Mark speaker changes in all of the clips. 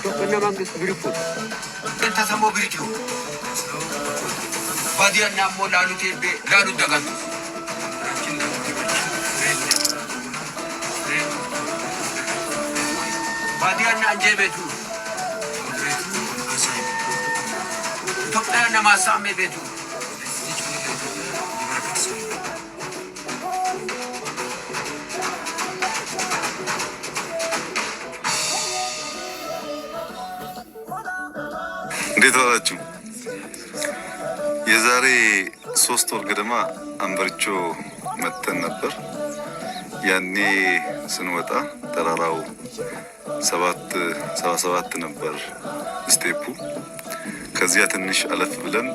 Speaker 1: ኢትዮጵያና መንግስት ብሪኩ ተሰሞ ብሪቱ ባዲያና ሞ ላሉት ላሉት ደጋቱ። ባዲያና አንጄ ቤቱ ኢትዮጵያና ማሳሜ ቤቱ።
Speaker 2: እንዴት ዋላችሁ? የዛሬ 3 ወር ገደማ አንበሪቾ መጥተን ነበር። ያኔ ስንወጣ ተራራው 777 ነበር step ኡ። ከዚያ ትንሽ አለፍ ብለን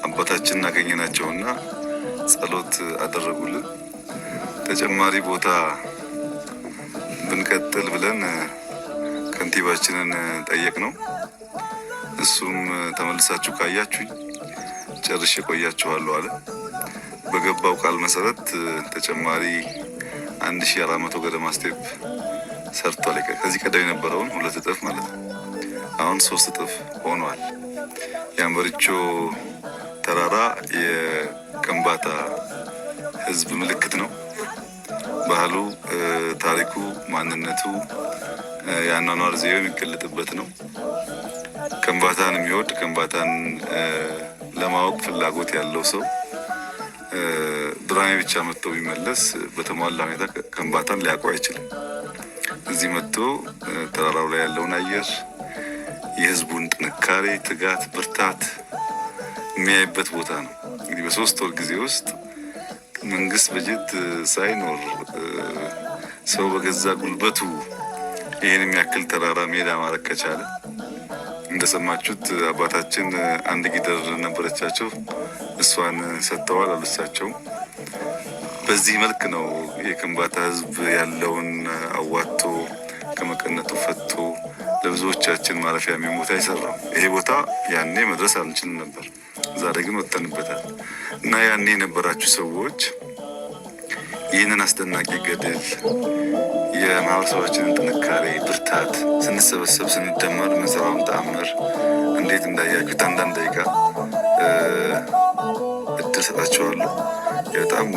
Speaker 2: አባታችንን አገኘናቸውና ጸሎት አደረጉልን። ተጨማሪ ቦታ ብንቀጥል ብለን ከንቲባችንን ጠየቅነው። እሱም ተመልሳችሁ ካያችሁኝ ጨርሼ ቆያችኋለሁ አለ። በገባው ቃል መሰረት ተጨማሪ 1400 ገደማ step ሰርቷል። ከዚህ ቀደም የነበረውን 2 እጥፍ ማለት ነው። አሁን 3 እጥፍ ሆኗል። የአንበሪቾ ተራራ የከምባታ ሕዝብ ምልክት ነው። ባህሉ፣ ታሪኩ፣ ማንነቱ፣ የአኗኗር ዘዬው የሚገለጥበት ነው። ከምባታን የሚወድ፣ ከምባታን ለማወቅ ፍላጎት ያለው ሰው ዱራሜ ብቻ መጥቶ ቢመለስ በተሟላ ሁኔታ ከምባታን ሊያውቀው አይችልም። እዚህ መጥቶ ተራራው ላይ ያለውን አየር፣ የህዝቡን ጥንካሬ፣ ትጋት፣ ብርታት የሚያይበት ቦታ ነው። እንግዲህ በ3 ወር ጊዜ ውስጥ መንግስት በጀት ሳይኖር ሰው በገዛ ጉልበቱ ይህን የሚያክል ተራራ ሜዳ ማድረግ ከቻለ፣ እንደሰማችሁት አባታችን አንድ ጊደር ነበረቻቸው፣ እሷን ሰጥተዋል አሉሳቸው። በዚህ መልክ ነው የከምባታ ህዝብ ያለውን አዋጥቶ ከመቀነቱ ፈቶ ለብዙዎቻችን ማረፊያ የሚሆን ቦታ የሰራው። ይሄ ቦታ ያኔ መድረስ አንችልም ነበር፣ ዛሬ ግን ወጥተንበታል። እና ያኔ የነበራችሁ ሰዎች ይህንን አስደናቂ ገድል፣ የማህበረሰባችንን ጥንካሬ፣ ብርታት፣ ስንሰበሰብ ስንደመር ምንሰራውን ተአምር እንዴት እንዳያችሁት አንዳንድ ደቂቃ እድል ሰጣችኋለሁ። በጣም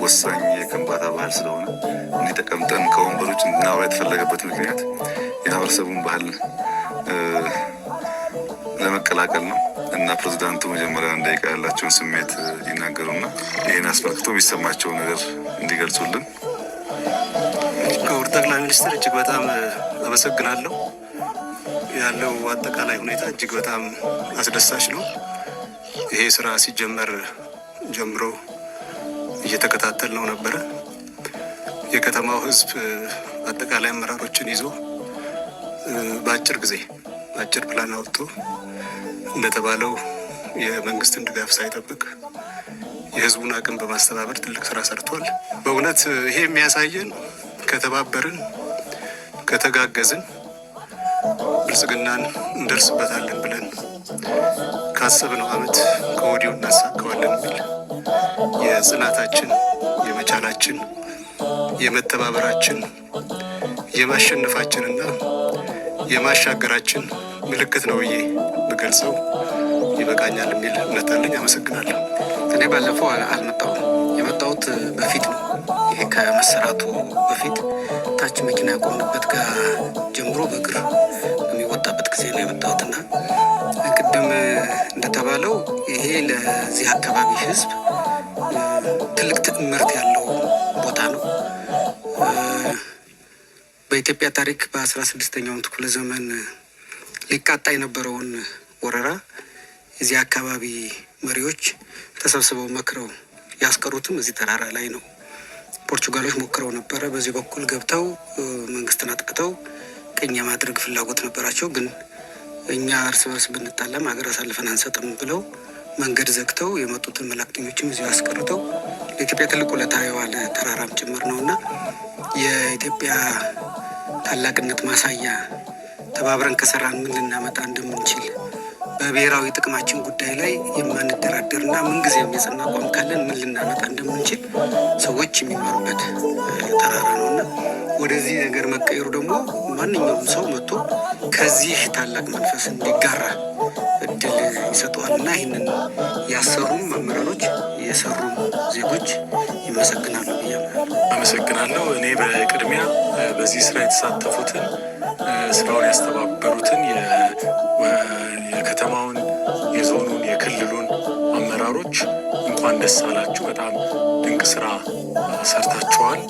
Speaker 2: ወሳኝ የከምባታ ባህል ስለሆነ እንዲህ ተቀምጠን ከወንበሮች እንድናወራ የተፈለገበት ምክንያት የማህበረሰቡን ባህል ለመቀላቀል ነው። እና ፕሬዚዳንቱ መጀመሪያ አንድ ደቂቃ ያላቸውን ስሜት ይናገሩና ይህን አስመልክቶ የሚሰማቸው ነገር እንዲገልጹልን።
Speaker 3: ክቡር ጠቅላይ ሚኒስትር፣ እጅግ በጣም አመሰግናለሁ። ያለው አጠቃላይ ሁኔታ እጅግ በጣም አስደሳች ነው። ይሄ ስራ ሲጀመር ጀምሮ እየተከታተልነው ነበረ። የከተማው ሕዝብ አጠቃላይ አመራሮችን ይዞ በአጭር ጊዜ በአጭር ፕላን አውጥቶ፣ እንደተባለው የመንግስትን ድጋፍ ሳይጠብቅ የህዝቡን አቅም በማስተባበር ትልቅ ስራ ሰርቷል። በእውነት ይሄ የሚያሳየን ከተባበርን፣ ከተጋገዝን ብልጽግናን እንደርስበታለን ብለን ካሰብነው ዓመት ከወዲሁ እናሳካዋለን የሚል የጽናታችን፣ የመቻላችን፣ የመተባበራችን፣ የማሸነፋችንና የማሻገራችን ምልክት ነው ብዬ ብገልጸው ይበቃኛል የሚል እምነት አለኝ። አመሰግናለሁ።
Speaker 4: እኔ ባለፈው አልመጣሁም። የመጣሁት በፊት ነው። ይሄ ከመሰራቱ በፊት ታች መኪና ያቆምንበት ጋር ጀምሮ በእግር በሚወጣበት ጊዜ ነው የመጣሁት። እና ቅድም እንደተባለው ይሄ ለዚህ አካባቢ ሕዝብ ትልቅ ትምህርት ያለው ቦታ ነው። በኢትዮጵያ ታሪክ በ16ኛው ክፍለ ዘመን ሊቃጣ የነበረውን ወረራ የዚህ አካባቢ መሪዎች ተሰብስበው መክረው ያስቀሩትም እዚህ ተራራ ላይ ነው። ፖርቹጋሎች ሞክረው ነበረ። በዚህ በኩል ገብተው መንግስትን አጥቅተው ቅኝ የማድረግ ፍላጎት ነበራቸው። ግን እኛ እርስ በርስ ብንጣላም ሀገር አሳልፈን አንሰጥም ብለው መንገድ ዘግተው የመጡትን መላእክተኞችም እዚሁ አስቀርተው ለኢትዮጵያ ትልቅ ውለታ የዋለ ተራራም ጭምር ነው። እና የኢትዮጵያ ታላቅነት ማሳያ፣ ተባብረን ከሰራን ምን ልናመጣ እንደምንችል፣ በብሔራዊ ጥቅማችን ጉዳይ ላይ የማንደራደር እና ምንጊዜም የጸና አቋም ካለን ምን ልናመጣ እንደምንችል ሰዎች የሚማሩበት ተራራ ነው። እና ወደዚህ ነገር መቀየሩ ደግሞ ማንኛውም ሰው መጥቶ ከዚህ ታላቅ መንፈስ እንዲጋራ እድል ይሰጠዋል እና ይህንን ያሰሩም አመራሮች የሰሩም ዜጎች ይመሰግናሉ ብዬ አምናለሁ።
Speaker 5: አመሰግናለሁ። እኔ በቅድሚያ በዚህ ስራ የተሳተፉትን፣ ስራውን ያስተባበሩትን የከተማውን፣ የዞኑን፣ የክልሉን አመራሮች እንኳን ደስ አላችሁ፣ በጣም ድንቅ ስራ ሰርታችኋል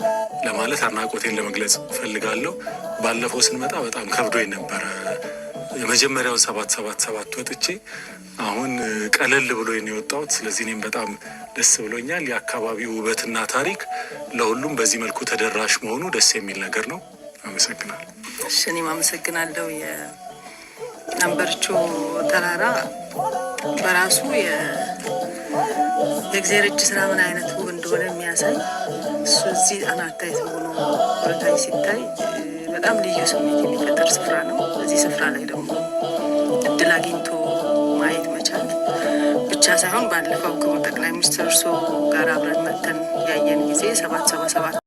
Speaker 5: ለማለት አድናቆቴን ለመግለጽ እፈልጋለሁ። ባለፈው ስንመጣ በጣም ከብዶኝ ነበረ። የመጀመሪያውን 777 ወጥቼ አሁን ቀለል ብሎ ነው የወጣሁት። ስለዚህ እኔም በጣም ደስ ብሎኛል። የአካባቢው ውበትና ታሪክ ለሁሉም በዚህ መልኩ ተደራሽ መሆኑ ደስ የሚል ነገር ነው። አመሰግናለሁ።
Speaker 6: እሺ፣ እኔም አመሰግናለሁ። የሀምበሪቾ ተራራ በራሱ የእግዚአብሔር እጅ ስራ ምን አይነት ውብ እንደሆነ የሚያሳይ፣ እሱ እዚህ አናት ላይ ሆኖ ወደታች ሲታይ በጣም ልዩ ስሜት የሚፈጥር ስፍራ ነው። እዚህ ስፍራ ላይ ደግሞ እድል አግኝቶ ማየት መቻል ብቻ ሳይሆን ባለፈው ክቡር ጠቅላይ ሚኒስትር እርሶ ጋር አብረን መተን ያየን ጊዜ 777